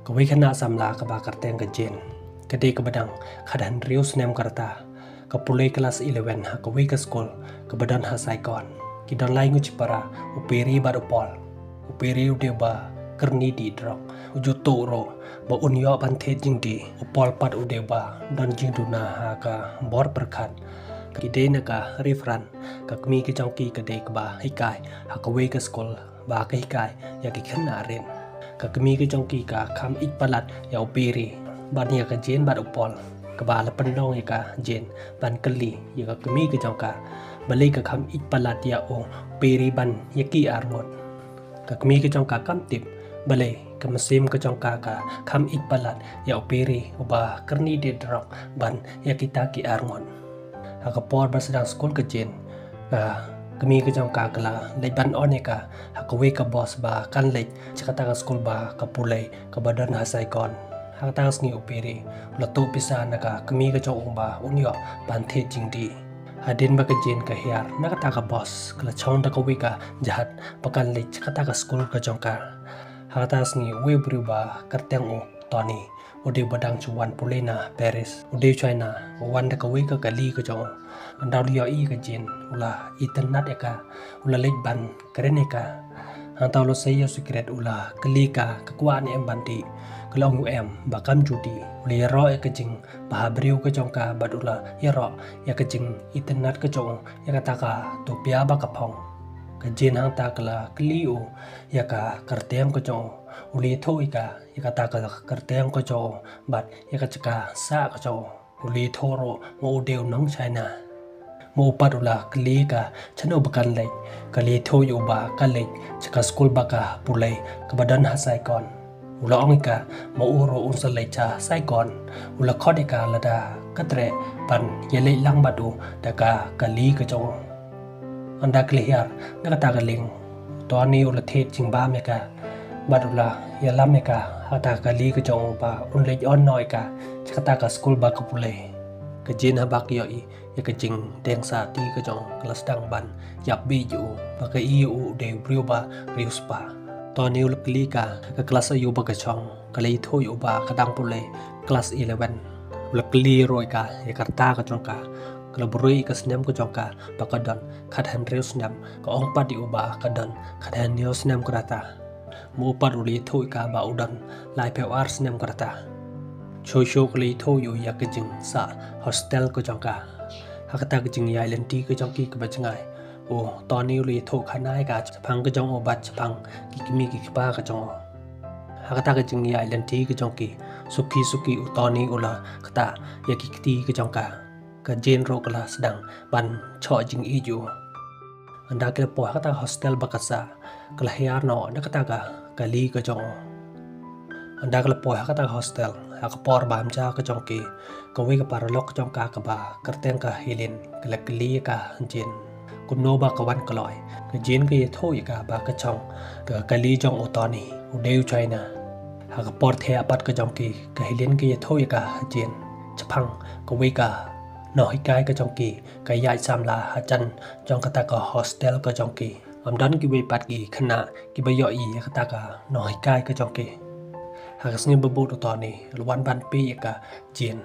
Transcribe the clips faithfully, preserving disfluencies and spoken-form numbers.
Kawei ka khynnah samla kaba kyrteng ka Jane, ka dei kaba dang khathynriew snem ka rta, ka pule klas eleven ha kawei ka skul kaba don ha Saigon. Ki don lai ngut shipara, u Piri bad u Paul. U Piri u dei uba kyrni dih drok, u ju tuh ruh ba un ïoh ban thied jingdih. U Paul pat u dei uba don jingduna ha ka bor pyrkhat. Ki dei na ka Reverend, ka kmie ka jong ki ka dei kaba hikai ha kawei ka skul ba ka hikai ïa ki khynnah rit. Ka kmie ka jong ki ka kham ïeit palat ïa u Piri bad ïa ka Jane bad u Paul, kaba la pynlong ïa ka Jane ban kylli ïa ka kmie ka jong ka balei ka kham ïeit palat ïa u Piri ban ïa ki arngut. Ka kmie ka jong ka kam tip balei ka mynsiem ka jong ka ka kham ïeit palat ïa u Piri uba kyrni dih drok ban ïa kita ki arngut. Ha ka por ba sdang skul ka Jane, ka kmie ka jong ka ka la leit ban on ïa ka ha kawei ka bos ba kan leit sha kata ka skul ba ka pule kaba don ha Saigon. Ha kata ka sngi u Piri u la tuh pisa na ka kmie ka jong u ba un ïoh ban thied jingdih. Hadien ba ka Jane ka hiar na kata ka bos, ka la shong da kawei ka jahaj ba kan leit sha kata ka skul ka jong ka. Ha kata ka sngi uwei u briew ba kyrteng u Tony, u dei uba dang shu wan pule na Paris, u dei u China, u wan da kawei ka kali ka jong u. Haba u la ïohi ïa ka Jane, u la itynnad ïa ka, u la leit ban kren ïa ka. Hangta u la sei ïa u sikret, u la kylli ka, ka kwah ne em ban dih. Ka la ong u em, ba kam ju dih. U la ïaroh ïa ka jingbhabriew ka jong ka bad u la ïaroh ïa ka jingitynnad ka jong u ïa kata ka tupia ba ka phong. Ka Jane hangta ka la kylli u ïa ka kyrteng ka jong u. U la ïathuh ïa ka ïa kata ka kyrteng ka jong u bad ïa ka jaka sah ka jong u. U la ïathuh ruh ma u dei u nong China. Ma u pat u la kylli ka shano ba kan leit. Ka la ïathuh ïa u ba ka leit sha ka skul ba ka pule kaba don ha Saigon. U la ong ïa ka ma u ruh un sa leit sha Saigon. U la khot ïa ka lada ka treh ban ïaleit lang bad u da ka kali ka jong u. Haba ka la hiar na kata ka lieng, u Tony u la thied jingbam ïa ka bad u la ïalam ïa ka ha kata ka kali ka jong u ba un leit on noh ïa ka sha kata ka skul ba ka pule. Ka Jane haba ka ïohi ïa ka jingdeng sah ti ka jong u ka la sdang ban ïap bieit ïa u, ba ka i ïa u u dei u briew ba riewspah. U Tony u la kylli ka, ka klas aïu ba ka shong. Ka la ïathuh ïa u ba ka dang pule klas eleven. U la kylli ruh ïa ka ïa ka rta ka jong ka. Ka la buhrieh ïa ka snem ka jong ka ba ka don khathynriew snem. Ka ong pat ïa u ba ka don khathynñiew snem ka rta. Ma u pat u la ïathuh ïa ka ba u don laiphew ar snem ka rta. Shuh shuh ka la ïathuh ïa u ïa ka jingsah hostel ka jong ka. Ha kata ka jingïaid lynti ka jong ki kaba jngai, u Tony u la ïathuh khana ïa ka shaphang ka jong u bad shaphang ki kmie ki kpa ka jong u. Ha kata ka jingïaid lynti ka jong ki, suki suki u Tony u la ktah ïa ki kti ka jong ka. Ka Jane ruh ka la sdang ban shoh jingïeit ïa u. Haba ki la poi ha kata ka hostel ba ka sah, ka la hiar noh na kata ka kali ka jong u. Haba ki la poi ha kata ka hostel, ha ka por ba hapdeng ka jong ki, kawei ka paralok ka jong ka kaba kyrteng ka Helen, ka la kylli ïa ka Jane kumno ba ka wan kloi. Ka Jane ka ïathuh ïa ka ba ka shong da ka kali jong u Tony, u dei u China. Ha ka por thiah pat ka jong ki, ka Helen ka ïathuh ïa ka Jane shaphang kawei ka nonghikai ka jong ki ka ïaid samla hajan jong kata ka hostel ka jong ki. Ym don kiwei pat ki khynnah kiba ïohi ïa kata ka nonghikai ka jong ki. Ha ka sngi ba bud u Tony u la wan ban peit ïa ka Jane.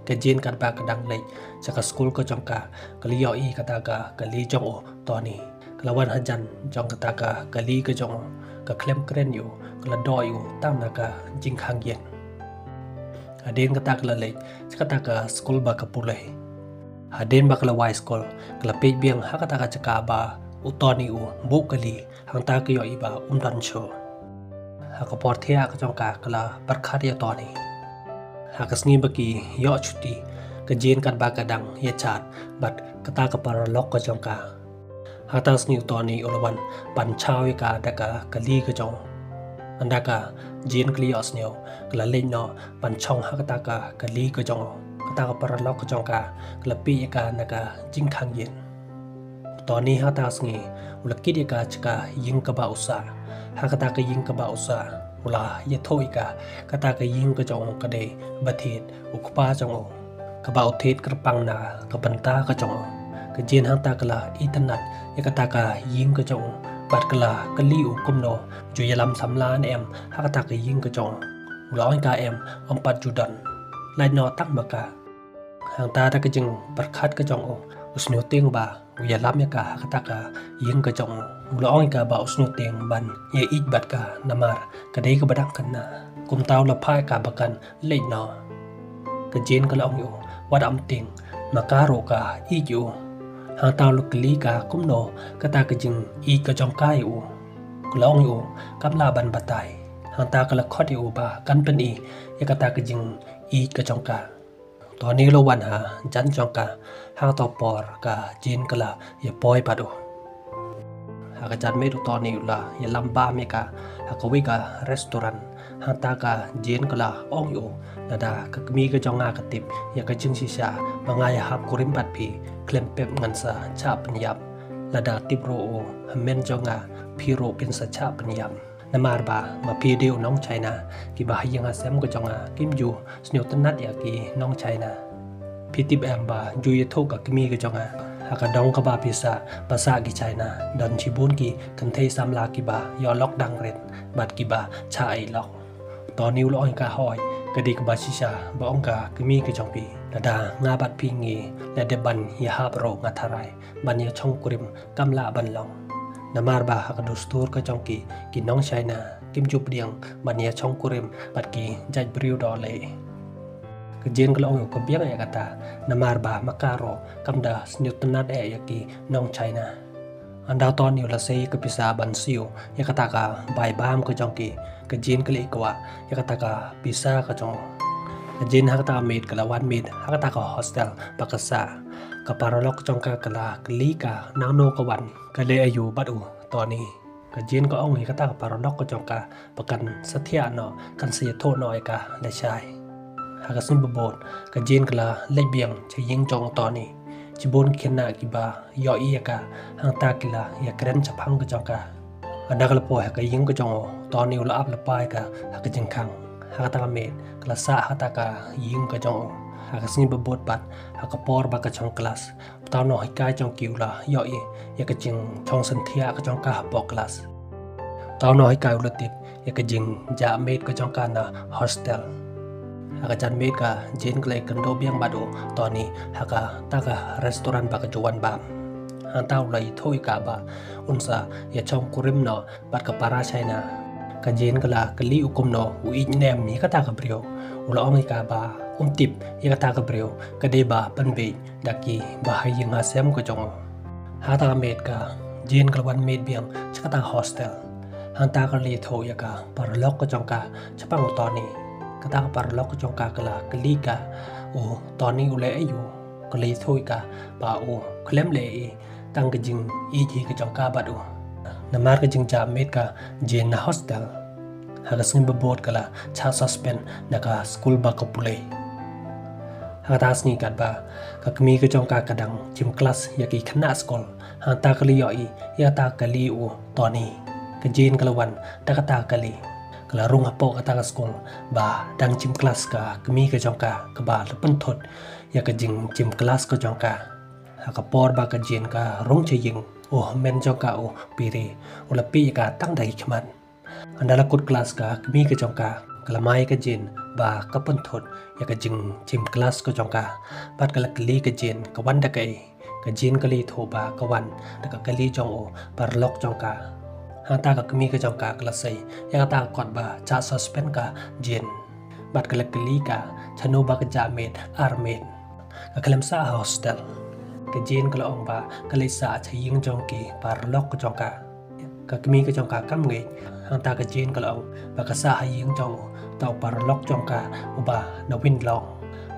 Ka Jane katba ka dang leit sha ka skul ka jong ka, ka la ïohi ïa kata ka kali jong u Tony. Ka la wan hajan jong kata ka kali ka jong u, ka khlem kren ïa u, ka la doh ïa u tang na ka jingkhang ïing. Hadien kata ka la leit sha kata ka skul ba ka pule. Hadien ba ka la wai skul, ka la peit biang ha kata ka jaka ba u Tony u buh kali, hangta ka ïohi ba um don shuh. Ha ka por thiah ka jong ka, ka la pyrkhat ïa u Tony. Ha ka sngi ba ki ïoh shuti, ka Jane katba ka dang ïa chat bad kata ka paralok ka jong ka. Ha kata ka sngi u Tony u la wan ban shaw ïa ka da ka kali ka jong u. Haba ka Jane ka la ïohsngew, ka la leit noh ban shong ha kata ka kali ka jong u. Kata ka paralok ka jong ka, ka la peit ïa ka na ka jingkhang ïing. U Tony ha kata ka sngi u la kit ïa ka sha ka ïing kaba u sah. Ha kata ka ïing kaba u sah u la ïathuh ïa ka, kata ka ïing ka jong u ka dei ba thied u kpa jong u, kaba u thied kyrpang na ka bynta ka jong u. Ka Jane hangta ka la itynnad ïa kata ka ïing ka jong u, Bad ka la kylli u kumno, ju ïalam samla ne em ha kata ka ïing ka jong u. U la ong ïa ka em, ym pat ju don. Lait noh tang ma ka. Hangta da ka jingpyrkhat ka jong u, u sngewtieng ba u ïalam ïa ka ha kata ka ïing ka jong u. U la ong ïa ka ba u sngewtieng ban ïa ïeit bad ka namar ka dei kaba dang khynnah. Kumta u la phah ïa ka ba kan leit noh. Ka Jane ka la ong ïa u, wat ym tieng, ma ka ruh ka ïeit ïa u. Hangta u la kylli ka kumno kata ka jingïeit ka jong ka ïa u. Ka la ong ïa u, kam lah ban batai. Hangta ka la khot ïa u ba kan pyni ïa kata ka jingïeit ka jong ka. Tony u la wan ha jan jong ka, ha kato por ka Jane ka la ïa poi bad u. Ha ka janmiet u Tony u la ïalam bam ïa ka ha kawei ka restaurant. Hangta ka Jane ka la ong ïa u, lada ka kmie ka jong nga ka tip ïa ka jingshisha ba nga ïahap kurim bad phi, khlem pep ngan sa shah pynïap. Lada tip ruh u hynmen jong nga, phi ruh phin sa shah pynïap. Namar ba ma phi dei u nong China, kiba ha ïing ha sem ka jong nga kim ju sngewtynnat ïa ki nong China. Phi tip em ba ju ïathuh ka kmie ka jong nga ha ka dong kaba pisa ba sah ki China, don shibun ki kynthei samla kiba ïoh lok dang rit bad kiba shah ai lok. Tony u la ong ïa ka, hooid, ka dei kaba shisha ba ong ka kmie ka jong phi. Lada nga bad phi ngi la dep ban ïahap ruh, nga tharai ban ïashong kurim kam lah ban long. Namar ba ha ka dustur ka jong ki, ki nong China kim ju pdiang ban ïashong kurim bad ki jait briew doh leh. Ka Jane ka la ong ïa u ka biang ïa kata, namar ba ma ka ruh kam da sngewtynnat eh ïa ki nong China. Ynda u Tony u la sei ka pisa ban siew ïa kata ka bai bam ka jong ki, ka Jane ka leit kwah ïa kata ka pisa ka jong u. Ka Jane ha kata ka miet ka la wan miet ha kata ka hostel ba ka sah. Ka paralok jong ka ka la kylli ka nangno ka wan, ka leh aïu bad u Tony. Ka Jane ka ong ïa kata ka paralok ka jong ka ba kan sa thiah noh, kan sa ïathuh noh ïa ka lashai. Ha ka sngi ba bud ka Jane ka la leit biang sha ïing jong u Tony. Shibun ki khynnah kiba ïohi ïa ka, hangta ki la ïakren shaphang ka jong ka. Ynda ka la poi ha ka ïing ka jong u Tony, u la ap lypa ïa ka ha ka jingkhang. Ha kata ka miet ka la sah ha kata ka ïing ka jong u. Ha ka sngi ba bud pat, ha ka por ba ka shong klas, u tau nonghikai jong ki u la ïohi ïa ka jingshong synthiah ka jong ka hapoh klas. U tau nonghikai u la tip ïa ka jingjah miet ka jong ka na hostel. Ha ka janmiet ka Jane ka la ïakynduh biang bad u Tony ha kata ka restaurant ba ka ju wan bam. Hangta u la ïathuh ïa ka ba un sa ïashong kurim noh bad ka para China. Ka Jane ka la kylli u kumno u ïeit ne em ïa kata ka briew. U la ong ïa ka ba um tip ïa kata ka briew, ka dei ba pynbeit da kiba ha ïing ha sem ka jong u. Ha kata ka miet ka Jane ka la wan miet biang sha kata ka hostel. Hangta ka la ïathuh ïa ka paralok ka jong ka shaphang u Tony. Kata ka paralok ka jong ka ka la kylli ka, u Tony u leh aïu? Ka la ïathuh ïa ka ba u khlem leh ei, tang ka jingïeit hi ka jong ka bad u. Namar ka jingjah miet ka Jane na hostel, ha ka sngi ba bud ka la shah suspend na ka skul ba ka pule. Ha kata ka sngi katba ka kmie ka jong ka ka dang shim klas ïa ki khynnah skul, hangta ka la ïohi ïa kata ka kali u Tony. Ka Jane ka la wan da kata ka kali. Ka la rung hapoh kata ka skul ba dang shim klas ka kmie ka jong ka, kaba la pynthut ïa ka jingshim klas ka jong ka. Ha ka por ba ka Jane ka rung sha ïing, u hynmen jong ka u Perry u la peit ïa ka tang da ki khmat. Ynda la kut klas ka kmie ka jong ka, ka la mai ka Jane ba ka pynthut ïa ka jingshim klas ka jong ka. Bad ka la kylli ka Jane ka wan da kaei. Ka Jane ka la ïathuh ba ka wan da ka kali jong u paralok jong ka. Hangta ka kmie ka jong ka ka la sei ïa kata ka kot ba shah suspend ka Jane. Bad ka la kylli ka, shano ba ka jah miet ar miet. Ka khlem sah ha hostel. Ka Jane ka la ong ba ka leit sah sha ïing jong ki paralok ka jong ka. Ka kmie ka jong ka kam ngeit. Hangta ka Jane ka la ong ba ka sah ha ïing jong uta u paralok jong ka uba na Winlong.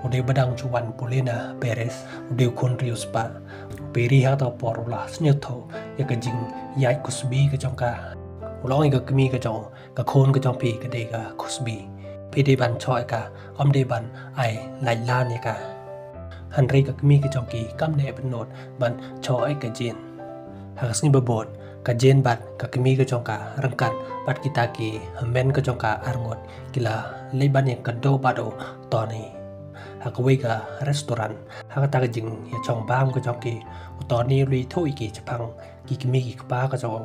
U dei ba dang ju wan pule na Paris, u dei u khun riewspah. U Perry ha kata ka por u la sngewthuh ïa ka jingïaid khusbi ka jong ka. U la ong ïa ka kmie ka jong u, ka khun ka jong phi ka dei ka khusbi. Phi dei ban shoh ïa ka, ym dei ban ai laitlan ïa ka. Hynrei ka kmie ka jong ki kam neh bynnud ban shoh ïa ka Jane. Ha ka sngi ba bud, ka Jane bad ka kmie ka jong ka ryngkat bad kita ki hynmen ka jong ka arngut ki la leit ban ïakynduh bad u Tony ha kawei ka restaurant. Ha kata ka jingïashong bam ka jong ki, u Tony u la ïathuh ïa ki shaphang ki kmie ki kpa ka jong u.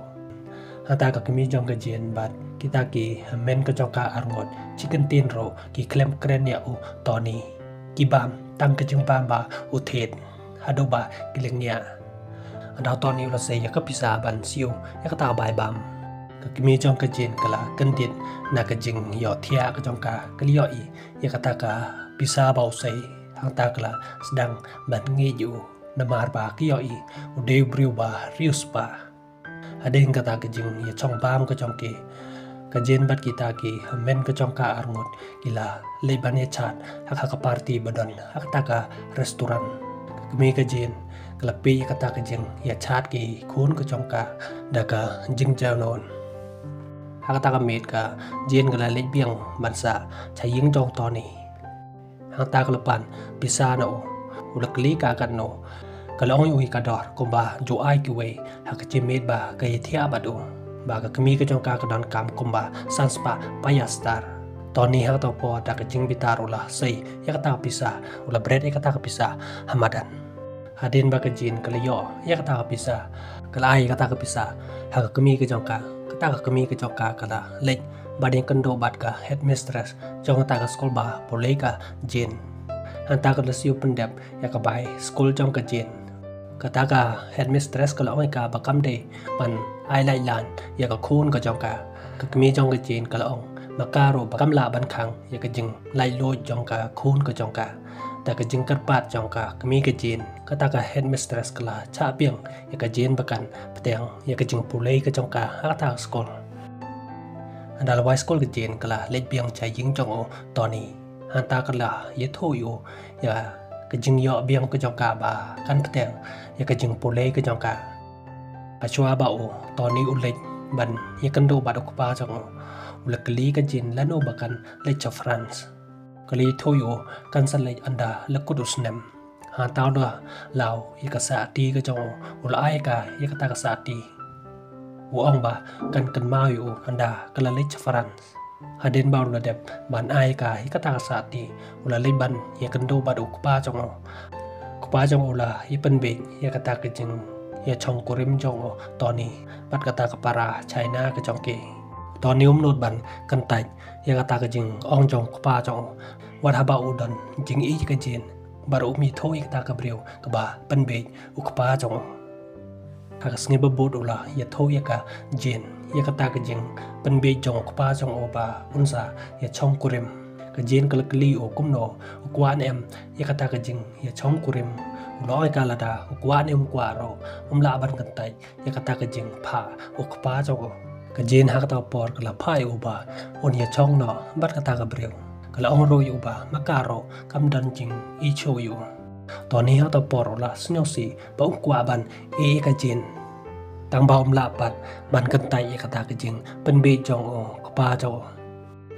Hangta ka kmie jong ka Jane bad kita ki hynmen ka jong ka arngut, shi kyntien ruh ki khlem kren ïa u Tony. Ki bam tang ka jingbam ba u thied haduh ba ki lyngngiah. Hangta u Tony u la sei ïa ka pisa ban siew ïa kata ka bai bam. Ka kmie jong ka Jane ka la kyndit na ka jingïohthiah ka jong ka, ka la ïohi ïa kata ka pisa ba u sei. Hangta ka la sdang ban ngeit ïa u, namar ba ka ïohi u dei u briew ba riewspah. Hadien kata ka jingïashong bam ka jong ki, ka Jane bad kita ki hynmen ka jong ka arngut ki la leit ban ïashad ha ka party ba don ha kata ka restaurant. Ka kmie ka Jane ka la peit ïa kata ka jingïashad ki khun ka jong ka da ka jingjynjar. Ha kata ka miet ka Jane ka la leit biang ban sah sha ïing jong u Tony. Hangta ka la pan pisa na u. U la kylli ka katno. Ka la ong ïa u ïa ka dor kumba ju ai kiwei ha ka jingmut ba ka ïathiah bad u, ba ka kmie ka jong ka ka donkam kumba san spah payastar. Tony hangta u por da ka jingbitar u la sei ïa kata ka pisa, u la bret ïa kata ka pisa ha madan. Hadien ba ka Jane ka la ïoh ïa kata ka pisa, ka la ai ïa kata ka pisa ha ka kmie ka jong ka. Kata ka kmie ka jong ka ka la leit ban ïakynduh bad ka headmistress jong kata ka skul ba pule ka Jane. Hangta ka la siew pyndep ïa ka bai skul jong ka Jane. Kata ka headmistress ka la ong ïa ka ba kam dei ban ai lait lan ïa ka khun ka jong ka. Ka kmie jong ka Jane ka la ong ma ka ruh ba kam lah ban khang ïa ka jinglaitluid jong ka khun ka jong ka. Da ka jingkyrpad jong ka kmie ka Jane, kata ka headmistress ka la shah biang ïa ka Jane ba kan bteng ïa ka jingpule ka jong ka ha kata ka skul. Haba la wai skul ka Jane ka la leit biang sha ïing jong u Tony. Hangta ka la ïathuh ïa u ïa ka jingïoh biang ka jong ka ba kan bteng ïa ka jingpule ka jong ka. Hashwa ba u Tony u leit ban ïakynduh bad u kpa jong u, u la kylli ka Jane lano ba kan leit sha France. Ka la ïathuh ïa u kan sa leit ynda la kut u snem. Hangta u la law ïa ka sahti ka jong u, u la ai ïa ka ïa kata ka sahti. U ong ba kan kynmaw ïa u ynda ka la leit sha France. Hadien ba u la dep ban ai ïa ka ïa kata ka sahti, u la leit ban ïakynduh bad u kpa jong u. Kpa jong u la ïapynbeit ïa kata ka jingïashongkurim jong u Tony bad kata ka para China ka jong ki. Tony um nud ban kyntait ïa kata ka jingong jong u kpa jong u. Wat haba u don jingïeit ïa ka Jane, bad um ithuh ïa kata ka briew kaba pynbeit u kpa jong u. Ha ka sngi ba bud u la ïathuh ïa ka Jane ïa kata ka jingpynbeit jong u kpa jong u ba un sa ïashongkurim. Ka Jane ka la kylli u kumno u kwah ne em ïa kata ka jingïashongkurim. U la ong ïa ka lada u kwah ne um kwah ruh, um lah ban kyntait ïa kata ka jingphah u kpa jong u. Ka Jane ha kata ka por ka la phah ïa u ba un ïashong noh bad kata ka briew. Ka la ong ruh ïa u ba ma ka ruh kam don jingisynei ïa u. Tony ha kata ka por u la sngewsih ba um kwah ban ïeit ïa ka Jane, tang ba um lah pat ban kyntait ïa kata ka jingpynbeit jong u kpa jong u.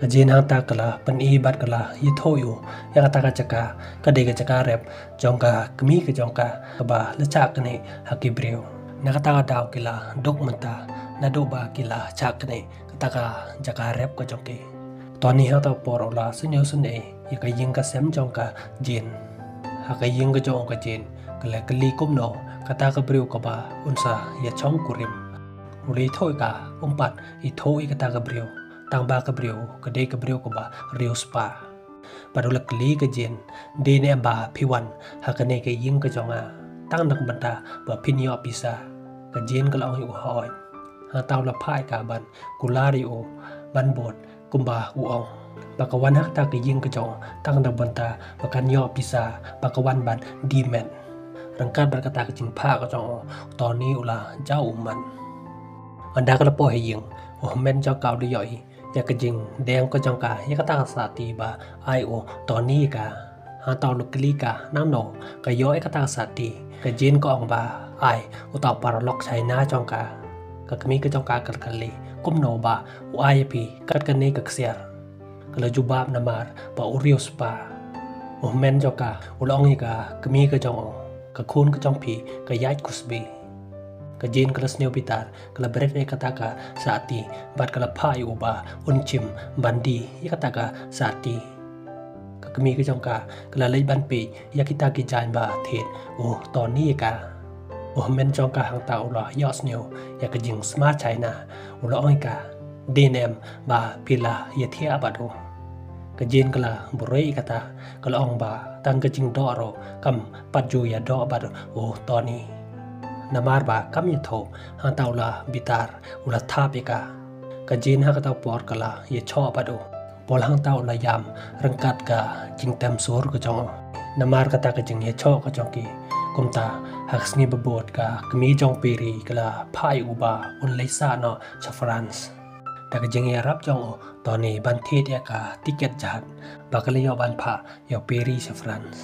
Ka Jane hangta ka la pyni bad ka la ïathuh ïa u ïa kata ka jaka, ka dei ka jaka rep jong ka kmie ka jong ka kaba la shah knieh ha ki briew. Na kata ka daw ki la duk mynta naduh ba ki la shah knieh kata ka jaka rep ka jong ki. Tony ha kata ka por u la sngewsynei ïa ka ïing ka sem jong ka Jane. Ha ka ïing ka jong ka Jane ka la kylli kumno kata ka briew kaba un sa ïashongkurim. U la ïathuh ïa ka, um pat ithuh ïa kata ka briew, tang ba ka briew ka dei ka briew kaba riewspah. Bad u la kylli ka Jane, dei ne em ba phi wan ha kane ka ïing ka jong nga tang na ka bynta ba phin ïoh pisa? Ka Jane ka la ong ïa u hooid. Hangta u la phah ïa ka ban kular ïa u ban bud kumba u ong ba ka wan ha kata ka ïing ka jong u tang na ka bynta ba kan ïoh pisa ba ka wan ban die met. Ryngkat bad kata ka jingphah ka jong u, Tony u la jaw ummat. Ynda ka la poi ha ïing, u hynmen jong ka u la ïohi ïa ka jingdeng ka jong ka ïa kata ka sahti ba ai u Tony ïa ka. Hangta u la kylli ka nangno ka ïoh ïa kata ka sahti. Ka Jane ka ong ba ai uta u paralok China jong ka. Ka kmie ka jong ka ka la kylli kumno ba u ai ïa phi kat kane ka ksiar. Ka la jubab namar ba u riewspah. U hynmen jong ka u la ong ïa ka kmie ka jong u, ka khun ka jong phi ka ïaid khusbi. Ka Jane ka la sngewbitar, ka la bret ïa kata ka sahti bad ka la phah ïa u ba un shim ban die ïa kata ka sahti. Ka kmie ka jong ka ka la leit ban peit ïa kita ki jaiñ ba thied u Tony ïa ka. U hynmen jong ka hangta u la ïohsngew ïa ka jingsma China, u la ong ïa ka, "Dei ne em ba phi la ïathiah bad u?" Ka Jane ka la buhrieh ïa kata, ka la ong ba tang ka jingdoh ruh kam pat ju ïadoh bad u Tony. Namar ba kam ïathuh, hangta u la bitar, u la thap ïa ka. Ka Jane ha kata ka por ka la ïachoh bad u. Paul hangta u la ïam ryngkat ka jingtem sur ka jong u. Namar kata ka jingïachoh ka jong ki. Kumta ha ka sngi ba bud, ka kmie jong u Perry ka la phah ïa u ba un leit sah noh sha France. Da ka jingïarap jong u Tony ban thied ïa ka tiket jahaj ba ka la ïoh ban phah ïa u Perry sha France.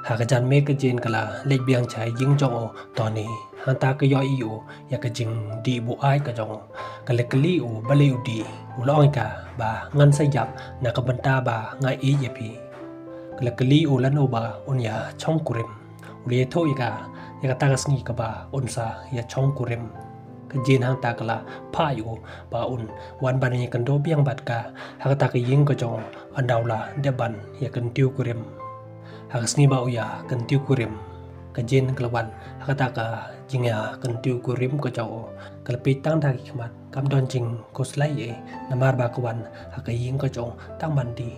Ha ka janmiet ka Jane ka la leit biang sha ïing jong u Tony. Hangta ka ïohi u ïa ka jingdih buaid ka jong u. Ka la kylli u balei u dih. U la ong ïa ka ba ngan sa ïap na ka bynta ba nga ïeit ïa phi. Ka la kylli u lano ba un ïa shong kurim. U la ïathuh ïa ka, ïa kata ka sngi kaba un sa ïa shong kurim. Ka Jane hangta ka la phah ïa u ba un wan ban ïakynduh biang bad ka ha kata ka ïing ka jong u, ynda u la dep ban ïakyntiew kurim. Ha ka sngi ba u ïakyntiew kurim, ka Jane ka la wan ha kata ka jingïakyntiew kurim ka jong u. Ka la peit tang da ki khmat, kam don jingkhuslai ei, namar ba ka wan ha ka ïing ka jong u tang ban die.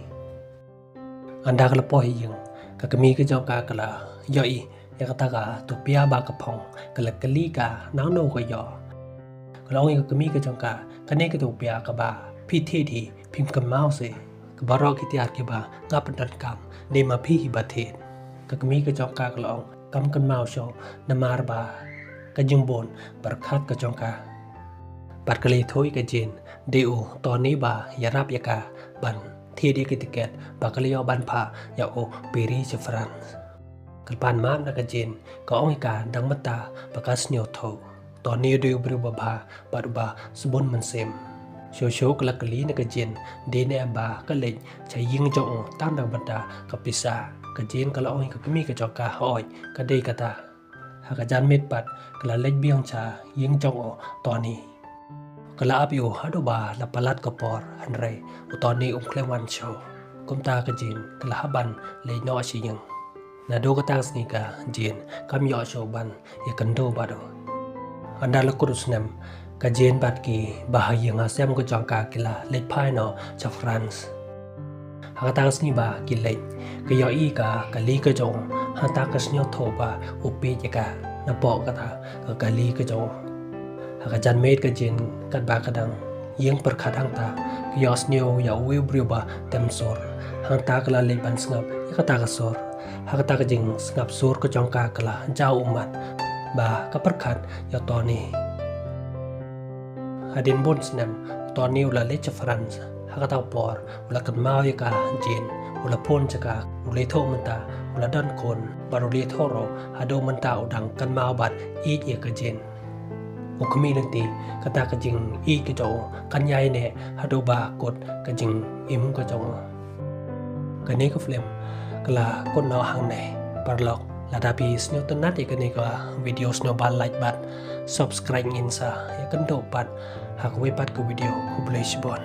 Ynda ka la poi ha ïing, ka kmie ka jong ka ka la ïohi ïa kata ka tupia ba ka phong. Ka la kylli ka, nangno ka ïoh. Ka la ong ïa ka kmie ka jong ka, kane ka tupia kaba phi thied hi, phim kynmaw seh? Ka baroh ki tiar kiba nga pyndonkam, dei ma phi hi ba thied. Ka kmie ka jong ka ka la ong, kam kynmaw shuh, namar ba ka jingbun pyrkhat ka jong ka. Bad ka la ïathuh ïa ka Jane, dei u Tony ba ïarap ïa ka ban thied ïa ki tiket ba ka la ïoh ban phah ïa u Perry sha France. Ka la pan map na ka Jane, ka ong ïa ka dang mynta ba ka sngewthuh. Tony u dei u briew ba bha bad uba sbun mynsiem. Shuh shuh ka la kylli na ka Jane, dei ne em ba ka leit sha ïing jong u tang na ka bynta ka pisa. Ka Jane ka la ong ïa ka kmie ka jong ka, hooid, ka dei kata. Ha ka janmiet pat ka la leit biang sha ïing jong u Tony. Ka la ap ïa u haduh ba la palat ka por, hynrei u Tony um khlem wan shuh. Kumta ka Jane ka la hap ban leit noh sha ïing. Naduh kata ka sngi ka Jane kam ïoh shuh ban ïakynduh bad u. Ynda la kut u snem, ka Jane bad ki bahaïing hasem ka jong ka ki la leit phai noh sha France. Ha kata ka sngi ba ki leit, ka ïohi ka kali ka jong u, hangta ka sngewthuh ba u peit ïa ka napoh kata ka kali ka jong u. Ha ka janmiet ka Jane katba ka dang ïeng pyrkhat hangta, ka ïohsngew ïa uwei u briew ba tem sur. Hangta ka la leit ban sngap ïa kata ka sur. Ha kata ka jingsngap sur ka jong ka ka la jaw ummat ba ka pyrkhat ïa u Tony. Hadien bun snem, u Tony u la leit sha France. Ha kata ka por u la kynmaw ïa ka Jane, u la phone sha ka, u la ïathuh mynta u la don khun, bad u la ïathuh ruh haduh mynta u dang kynmaw bad ïeit ïa ka Jane. U khmih lynti, kata ka jingïeit ka jong u kan ïaineh haduh ba kut ka jingim ka jong u. Kane ka film ka la kut noh hangne. Paralok, lada phi sngewtynnat ïa kane ka video, sngewbha like bad subscribe, ngin sa ïakynduh pat ha kawei pat ka video. Khublei shibun.